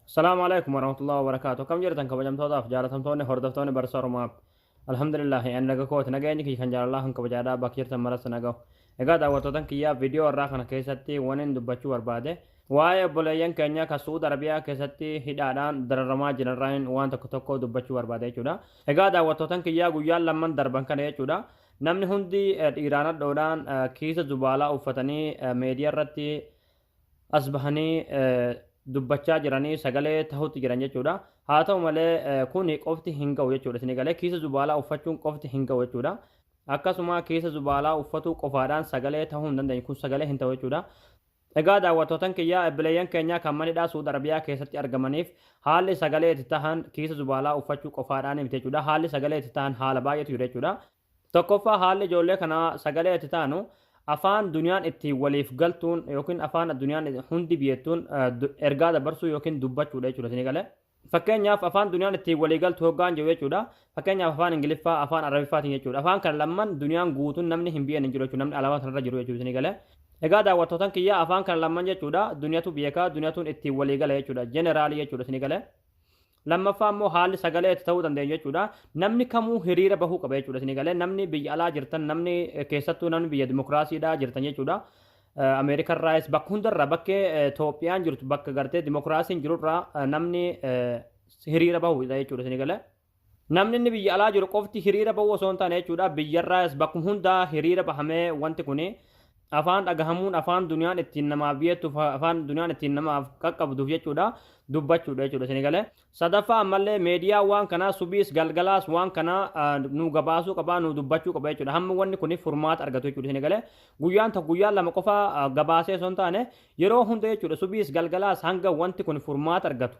Asalaamu alaikum warahmatullahi wabarakatuh. Akkam jirtan kabajamtootaaf jaalatamtoonni hordoftoonni Barsiisaa Oromoo? Alhamdulillah, ani naga kooti, nageenyi kiyya kan jaalalaa kan kabajaadhaa bakka jirtan maras naga'u. Egaa daawwattootan kiyyaa, viidiyoo irraa kana keessatti waan dubbachuu barbaade waa'ee obboleeyyan keenya kan Suud Arabiyaa keessatti hidhaadhaan dararamaa jiran waan tokko tokko dubbachuu barbaade jechuudha. Egaa daawwattootan kiyyaa, guyyaan lamman darban kana jechuudha. Namni hundi dhiiraan hadhoodhaan kiisa zubaalaa uffatanii meediyaa irratti as bahanii dubbachaa jiranii sagalee tahutti jiran jechuudha. Haa ta'u malee kuni qofti hin ga'u jechuudha. Isin galee, kiisa zubaalaa uffachuun qofti hin ga'u jechuudha. Akkasuma kiisa zubaalaa uffatuu qofaadhaan sagalee tahuu hin dandeenyu, kun sagalee hin ta'u jechuudha. Egaa daawwattootan kiyyaa, obboleeyyan keenya kan manidhaa Suud Arabiyaa keessatti argamaniif haalli sagalee itti tahan kiisa zubaalaa uffachuu qofaadhaan miti jechuudha. Haalli sagalee itti tahan haala baay'eetu jira jechuudha. Tokkoffaa, haalli ijoollee kanaa sagalee itti taanu afaan duniyaan ittiin waliif galtuun yookiin afaan addunyaan hundi beektuun ergaa dabarsuu yookiin dubbachuudha jechuudha, isin galee. Fakkeenyaaf, afaan duniyaan ittiin walii galtu hoggaan jiru jechuudha. Fakkeenyaaf, afaan Ingiliffaa, afaan Arabiffaatiin jechuudha. Afaan kana lamman duniyaan guutuun namni hin beekne hin jiru jechuudha. Namni alaabaa kanarra jiru jechuudha, isin galee. Egaa daawwattootan kiyya, afaan kana lamman jechuudha. Duniyatu beekaa, duniyatuun ittiin walii gala jechuudha. Generally jechuudha, isin galee. Lammaffaa immoo haalli sagalee itti ta'uu dandeenyu jechuudha. Namni kamuu hiriira bahuu qaba jechuudha. Isin galee, namni biyya alaa jirtan, namni keessattuu namni biyya dimokiraasiidhaa jirtan jechuudha. Ameerikarraayis bakka hundarraa, bakkee Itoophiyaan jirtu, bakka gartee dimokiraasiin jirurraa namni hiriira bahuudha jechuudha, isin galee. Namni inni biyya alaa jiru qofti hiriira bahuu osoo hin taane jechuudha. Biyyarraayis bakka hundaa hiriira bahamee wanti kuni afaan dhagahamuun, afaan duniyaan ittiin namaaf beektuuf, afaan duniyaan ittiin namaaf qaqqabduuf jechuudha, dubbachuudha jechuudha, isin galee. Sadaffaa ammallee meediyaa waan kanaa subiis galgalaas waan kanaa nu gabaasuu qabaa, nu dubbachuu qaba jechuudha. Hamma wanni kun furmaata argatu jechuudha, isin galee. Guyyaan tokko, guyyaan lama qofa gabaasee osoo hin taane yeroo hunda jechuudha, subiis galgalaas hanga wanti kun furmaata argatu.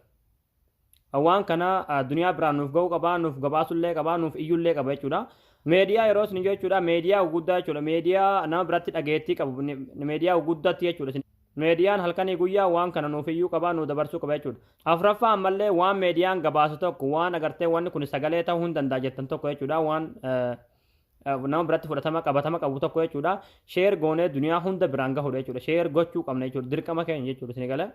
Waan kana duniyaa biraan nuuf ga'uu qabaa, nuuf gabaasullee qabaa, nuuf iyyullee qaba jechuudha. Meediyaa yeroo isin jechuudha, meediyaa guguddaa jechuudha, meediyaa nama biratti dhageettii qabu, meediyaa guguddaatti jechuudha. Meediyaan halkanii guyyaa waan kana nuuf iyyuu qabaa, nu dabarsuu qaba jechuudha. Afuraffaa ammallee waan meediyaan gabaasu tokko, waan agartee wanni kun sagalee ta'uu hin danda'a jettan tokko jechuudha, waan nama biratti fudhatama qabatama qabu tokko jechuudha. Share goonee duniyaa hunda biraan gahudha jechuudha. Share gochuu qabna jechuudha. Dirqama keenya jechuudha, isin galee.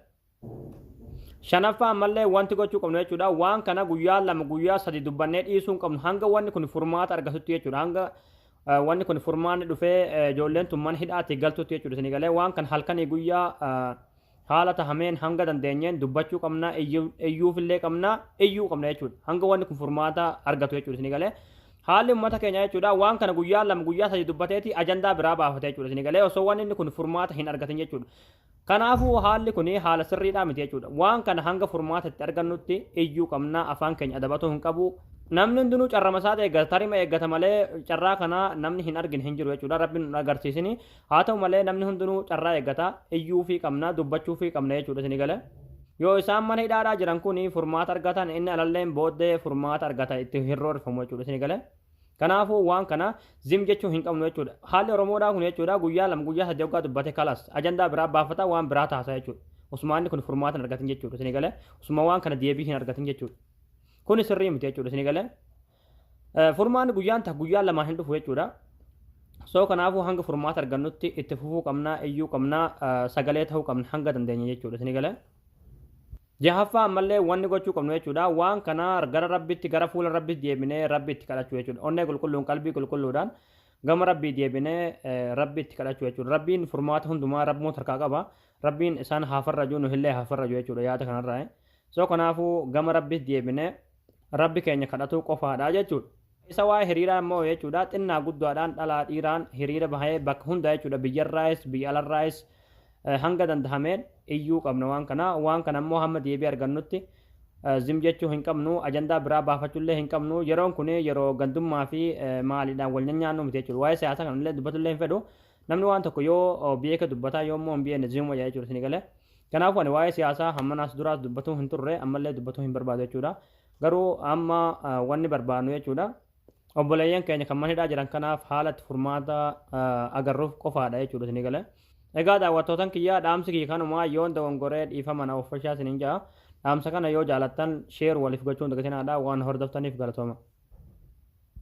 Shanaffaa ammallee wanti gochuu qabnu jechuudha. Waan kana guyyaa 2, guyyaa 3 dubbannee dhiisuu hin qabnu. Hanga wanni kun furmaata argatutti jechuudha. Hanga wanni kun furmaanni dhufee ijoolleen tun mana hidhaatti galtutti jechuudha. Isin galee, waan kan halkanii guyyaa haala tahameen hanga dandeenyeen dubbachuu qabna, iyyuufillee qabna, iyyuu qabna jechuudha. Hanga wanni kun furmaata argatu jechuudha, isin galee. Haalli uummata keenya jechuudha, waan kana guyyaa 2, guyyaa 3 dubbateeti ajandaa biraa baafate jechuudha. Isin galee, osoo wanni inni kun furmaata hin argatin jechuudha. Kanaafuu haalli kun haala sirriidhaa miti jechuudha. Waan kana hanga furmaata itti argannutti iyyuu qabna, afaan keenya adabatuu hin qabu. Namni hundinuu carrama isaa eeggata, tarima eeggata malee carraa kana namni hin argine hin jiru jechuudha. Rabbiin nu agarsiisini. Haa ta'u malee namni hundinuu carraa eeggata, iyyuufii qabna, dubbachuufii qabna jechuudha, isin galee. Yoo isaan mana hidhaadhaa jiran kun furmaata argatan, inni alalleen booddee furmaata argata, itti hin roorfamu jechuudha, isin galee. Kanaafuu waan kana zim jechuu hin qabnu jechuudha. Haalli Oromoodhaa kun jechuudha, guyyaa 2, guyyaa 3 waggaa dubbate kalas ajandaa biraa baafata, waan biraa taasisa jechuudha. Usmaanni kun furmaata hin argatin jechuudha, isin galee. Usuma waan kana deebii hin argatin jechuudha. Kun sirrii miti jechuudha, isin galee. Furmaanni guyyaan ta'a guyyaa lamaan hin dhufu jechuudha. So kanaafuu hanga furmaata argannutti itti fufuu qabna, iyyuu qabna, sagalee ta'uu qabna hanga dandeenya jechuudha, isin galee. Jahaffaa ammallee wanni gochuu qabnu jechuudha. Waan kana gara Rabbitti, gara fuula Rabbitti deebinee Rabbitti kadhachuu jechuudha. Onnee qulqulluun, qalbii qulqulluudhaan gama Rabbii deebinee Rabbitti kadhachuu jechuudha. Rabbiin furmaata hundumaa Rabbuun harkaa qaba. Rabbiin isaan haa farraju, nu illee haa farraju jechuudha yaada kanarraa. So kanaafuu gama Rabbitti deebinee Rabbi keenya kadhatuu qofaadha jechuudha. Isa waa'ee hiriiraa immoo jechuudha, xinnaa guddaadhaan, dhalaa dhiiraan hiriira bahee bakka hundaa jechuudha, biyyarraayis biyya alarraayis hanga dandahameen iyyuu qabna waan kana. Waan kana immoo hamma deebii argannutti zim jechuu hin qabnu, ajandaa biraa baafachuullee hin qabnu. Yeroon kun yeroo gandummaa fi maaliidhaan wal nyaannu miti jechuudha. Waa'ee siyaasaa kanallee dubbatullee hin fedhu. Namni waan tokko yoo beeka dubbataa, yoo immoo hin beekne zimuma jechuudha, isin galee. Kanaafuu ani waa'ee siyaasaa hammanaas duraas dubbatuu hin turre, ammallee dubbatuu hin barbaadu jechuudha. Garuu amma wanni barbaadnu jechuudha, obboleeyyan keenya kan mana hidhaa jiran kanaaf haala itti furmaata agarruuf qofaadha jechuudha, isin galee. Egaa daawwattootan kiyyaa, dhaamsi kiyya kanumaa. Yoon dogongoree dhiifama na uffashaa isiniin ja'a. Dhaamsa kana yoo jaalattan share waliif gochuun dagatinaadha. Waan hordoftaniif galatooma.